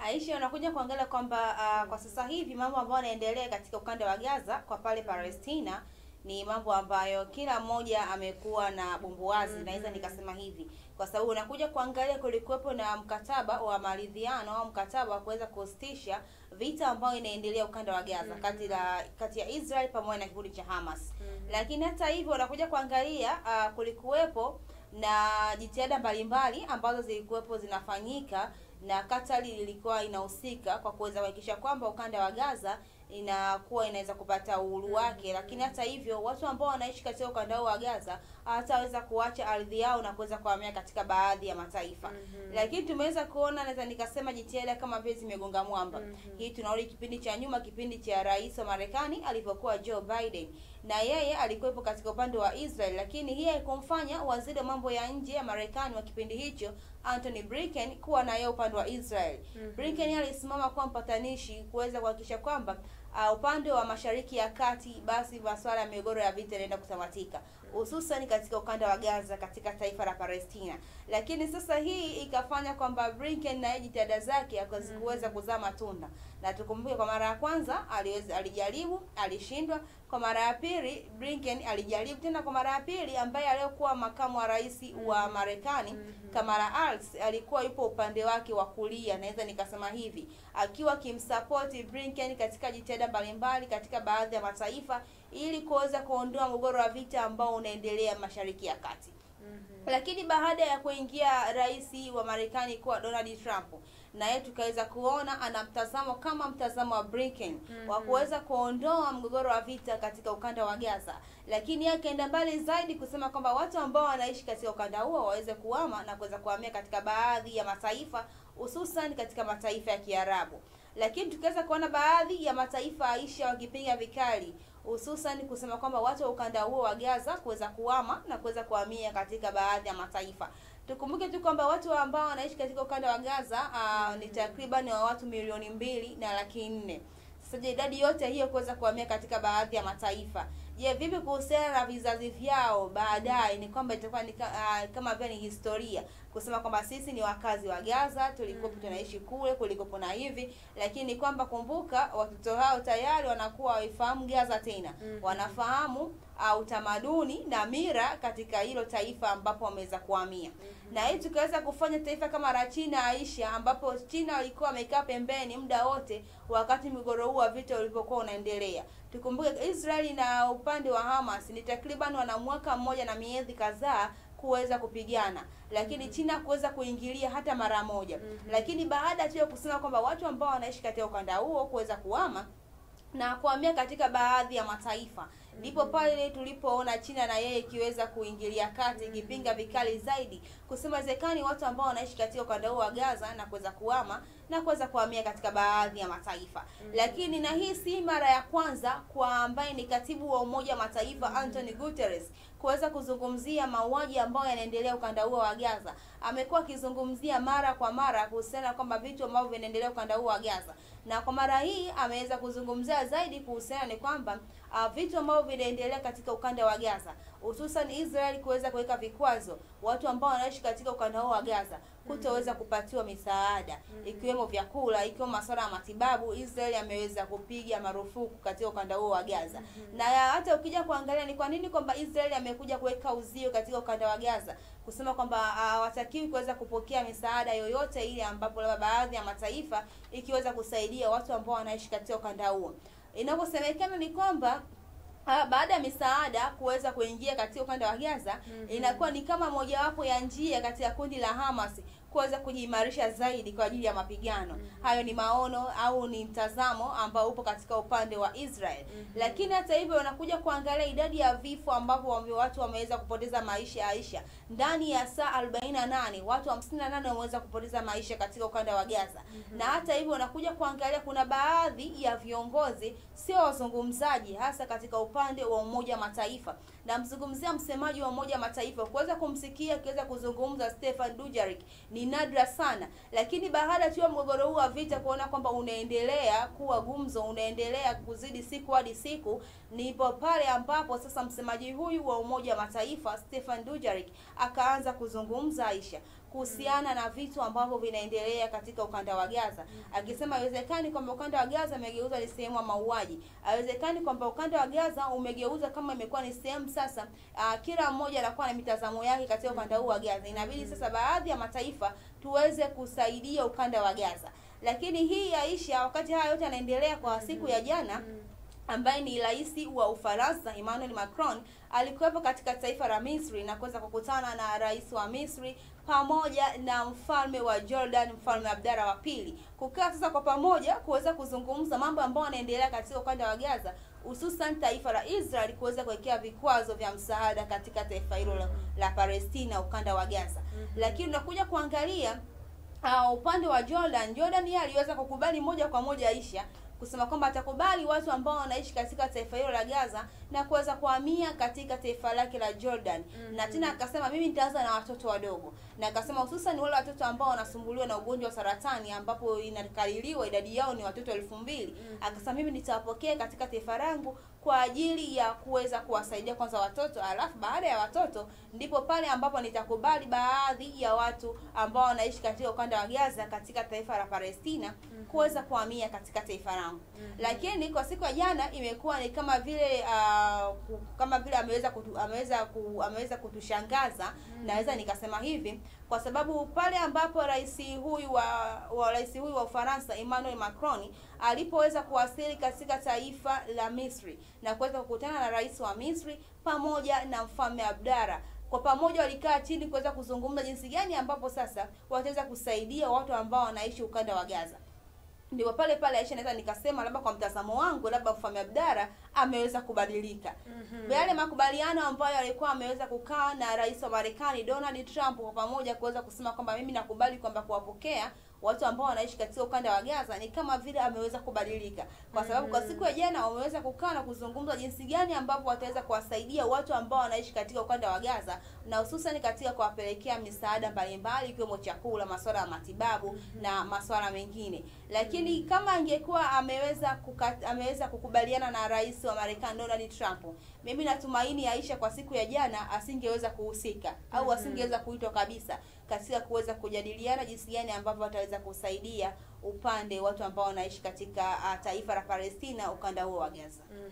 Aisha, unakuja kuangalia kwamba kwa sasa hivi mambo ambayo yanaendelea katika ukanda wa Gaza kwa pale Palestina ni mambo ambayo kila mmoja amekuwa na bumbuazi. Naweza nikasema hivi kwa sababu unakuja kuangalia kulikuwepo na mkataba wa maridhiano au mkataba wa kuweza kusitisha vita ambayo inaendelea ukanda wa Gaza kati ya Israel pamoja na kikundi cha Hamas. Lakini hata hivyo unakuja kuangalia kulikuwepo na jitihada mbalimbali ambazo zilikuwepo zinafanyika na Katari ilikuwa inahusika kwa kuweza kuhakikisha kwamba ukanda wa Gaza inakuwa inaweza kupata uhuru wake. Lakini hata hivyo watu ambao wanaishi katika ukanda wa Gaza hawataweza kuacha ardhi yao na kuweza kuhamia katika baadhi ya mataifa. Lakini tumeweza kuona, naweza nikasema jitihada kama vile zimegonga mwamba. Hii tunaona kipindi cha nyuma, kipindi cha rais wa Marekani alipokuwa Joe Biden, na yeye alikuwepo katika upande wa Israel, lakini hii haikumfanya waziri wa mambo ya nje ya Marekani wa kipindi hicho Anthony Blinken kuwa na yeye upande wa Israel. Blinken alisimama kwa mpatanishi kuweza kuhakikisha kwamba upande wa Mashariki ya Kati basi masuala ya migogoro ya vita inaenda kutamatika, hususan katika ukanda wa Gaza katika taifa la Palestina. Lakini sasa hii ikafanya kwamba Blinken na jitihada zake hazikuweza kuzaa matunda. Na tukumbuke kwa mara ya kwanza alijaribu, alishindwa. Kwa mara ya pili Blinken alijaribu tena kwa mara ya pili, ambaye aliyokuwa makamu wa rais wa Marekani Kamala Harris alikuwa yupo upande wake wa kulia, naweza nikasema hivi, akiwa kimsupport Blinken katika jitihada mbalimbali katika baadhi ya mataifa ili kuweza kuondoa mgogoro wa vita ambao unaendelea Mashariki ya Kati. Lakini baada ya kuingia rais wa Marekani kuwa Donald Trump, na yeye tukaweza kuona ana mtazamo kama mtazamo wa Blinken wa kuweza kuondoa mgogoro wa vita katika ukanda wa Gaza. Lakini yeye akaenda mbali zaidi kusema kwamba watu ambao wanaishi katika ukanda huo waweze kuhama na kuweza kuhamia katika baadhi ya mataifa, hususan katika mataifa ya Kiarabu. Lakini tukaweza kuona baadhi ya mataifa Aisha wakipinga vikali, hususan kusema kwamba watu wa ukanda huo wa Gaza kuweza kuhama na kuweza kuhamia katika baadhi ya mataifa. Tukumbuke tu kwamba watu ambao wanaishi katika ukanda wa Gaza ni takriban wa watu 2,400,000. Sasa idadi yote hiyo kuweza kuhamia katika baadhi ya mataifa, je, vipi kuhusiana na vizazi vyao baadaye? Ni kwamba itakuwa ni kama vile ni historia kusema kwamba sisi ni wakazi wa Gaza, tulikuwa tunaishi kule, kulikopo na hivi. Lakini kwamba kumbuka watoto hao tayari wanakuwa waifahamu Gaza tena. Wanafahamu utamaduni na mira katika hilo taifa ambapo wameweza kuhamia. Na hii tukaweza kufanya taifa kama la China, Aisha, ambapo China walikuwa wamekaa pembeni muda wote wakati mgogoro huu wa vita ulipokuwa unaendelea. Tukumbuke Israeli na upande wa Hamas ni takriban wana mwaka mmoja na miezi kadhaa kuweza kupigana, lakini China kuweza kuingilia hata mara moja. Lakini baada tu ya kusema kwamba watu ambao wanaishi katika ukanda huo kuweza kuhama na kuhamia katika baadhi ya mataifa, ndipo pale tulipoona China na yeye ikiweza kuingilia kati, ikipinga vikali zaidi kusema zekani watu ambao wanaishi katika ukanda huo wa Gaza na kuweza kuhama na kuweza kuhamia katika baadhi ya mataifa. Lakini na hii si mara ya kwanza kwa ambaye ni katibu wa Umoja wa Mataifa Anthony Guterres kuweza kuzungumzia mauaji ambayo yanaendelea ukanda huo wa Gaza. Amekuwa akizungumzia mara kwa mara kuhusiana kwamba vitu ambavyo vinaendelea ukanda huo wa Gaza, na kwa mara hii ameweza kuzungumzia zaidi kuhusiana ni kwamba vitu ambavyo vinaendelea katika ukanda wa Gaza, hususan Israel kuweza kuweka vikwazo watu ambao wanaishi katika ukanda huo wa Gaza kutoweza kupatiwa misaada, ikiwemo vyakula, ikiwemo masuala ya matibabu. Israel ameweza kupiga marufuku katika ukanda huo wa Gaza. Na hata ukija kuangalia ni kwa nini kwamba Israel amekuja kuweka uzio katika ukanda wa Gaza, kusema kwamba hawatakiwi kuweza kupokea misaada yoyote ile ambapo labda baadhi ya mataifa ikiweza kusaidia watu ambao wanaishi katika ukanda huo. Inaposemekana ni kwamba baada ya misaada kuweza kuingia katika ukanda wa Gaza, inakuwa ni kama mojawapo ya njia katika kundi la Hamas kuweza kujiimarisha zaidi kwa ajili ya mapigano. Hayo ni maono au ni mtazamo ambao upo katika upande wa Israel. Lakini hata hivyo wanakuja kuangalia idadi ya vifo ambapo watu wameweza kupoteza maisha, Aisha. Ndani ya saa 48 watu 58 wameweza kupoteza maisha katika ukanda wa Gaza. Na hata hivyo wanakuja kuangalia kuna baadhi ya viongozi sio wazungumzaji, hasa katika upande wa Umoja wa Mataifa. Na mzungumzia msemaji wa Umoja wa Mataifa, kuweza kumsikia akiweza kuzungumza Stefan Dujarric ni nadra sana. Lakini baada tu ya mgogoro huu wa vita kuona kwamba unaendelea kuwa gumzo, unaendelea kuzidi siku hadi siku, ndipo pale ambapo sasa msemaji huyu wa Umoja wa Mataifa Stefan Dujarric akaanza kuzungumza, Aisha, kuhusiana na vitu ambavyo vinaendelea katika ukanda wa Gaza, akisema haiwezekani kwamba ukanda wa Gaza umegeuza ni sehemu ya mauaji, haiwezekani kwamba ukanda wa Gaza umegeuza kama imekuwa ni sehemu sasa, kila mmoja anakuwa na mitazamo yake katika ukanda huu wa Gaza. Inabidi sasa baadhi ya mataifa tuweze kusaidia ukanda wa Gaza. Lakini hii Aisha, wakati haya yote yanaendelea, kwa siku ya jana, ambaye ni rais wa Ufaransa Emmanuel Macron alikuwepo katika taifa la Misri na kuweza kukutana na rais wa Misri pamoja na mfalme wa Jordan, Mfalme Abdalla wa pili, kukaa sasa kwa pamoja kuweza kuzungumza mambo ambayo yanaendelea katika ukanda wa Gaza, hususan taifa la Israel kuweza kuwekea vikwazo vya msaada katika taifa hilo la Palestina, ukanda wa Gaza. Lakini unakuja kuangalia upande wa Jordan, Jordan yeye aliweza kukubali moja kwa moja, Aisha, kusema kwamba atakubali watu ambao wanaishi katika taifa hilo la Gaza na kuweza kuhamia katika taifa lake la Jordan. Na tena akasema mimi nitaanza na watoto wadogo, na akasema hususan wale watoto ambao wanasumbuliwa na ugonjwa wa saratani, ambapo inakadiriwa idadi yao ni watoto 2000. Akasema mimi nitawapokea katika taifa langu kwa ajili ya kuweza kuwasaidia kwanza watoto, alafu baada ya watoto ndipo pale ambapo nitakubali baadhi ya watu ambao wanaishi katika ukanda wa Gaza katika taifa la Palestina kuweza kuhamia katika taifa langu. Lakini kwa siku ya jana imekuwa ni kama vile ameweza kutushangaza, naweza nikasema hivi, kwa sababu pale ambapo rais huyu wa Ufaransa Emmanuel Macron alipoweza kuwasili katika taifa la Misri na kuweza kukutana na rais wa Misri pamoja na mfalme Abdalla, kwa pamoja walikaa chini kuweza kuzungumza jinsi gani ambapo sasa wataweza kusaidia watu ambao wanaishi ukanda wa Gaza. Ndipo pale pale Aisha, naweza nikasema labda kwa mtazamo wangu, labda mfalme Abdalla ameweza kubadilika. Yale makubaliano ambayo alikuwa ameweza kukaa na rais wa Marekani Donald Trump kwa pamoja kuweza kusema kwamba mimi nakubali kwamba kuwapokea watu ambao wanaishi katika ukanda wa Gaza, ni kama vile ameweza kubadilika, kwa sababu kwa siku ya jana wameweza kukaa na kuzungumza jinsi gani ambapo wataweza kuwasaidia watu ambao wanaishi katika ukanda wa Gaza, na hususan katika kuwapelekea misaada mbalimbali ikiwemo chakula, masuala ya matibabu na masuala mengine. Lakini kama angekuwa ameweza kukubaliana na rais wa Marekani Donald Trump, mimi natumaini Aisha kwa siku ya jana asingeweza kuhusika au asingeweza kuitwa kabisa katika kuweza kujadiliana jinsi gani ambavyo wataweza kusaidia upande watu ambao wanaishi katika taifa la Palestina, ukanda huo wa Gaza.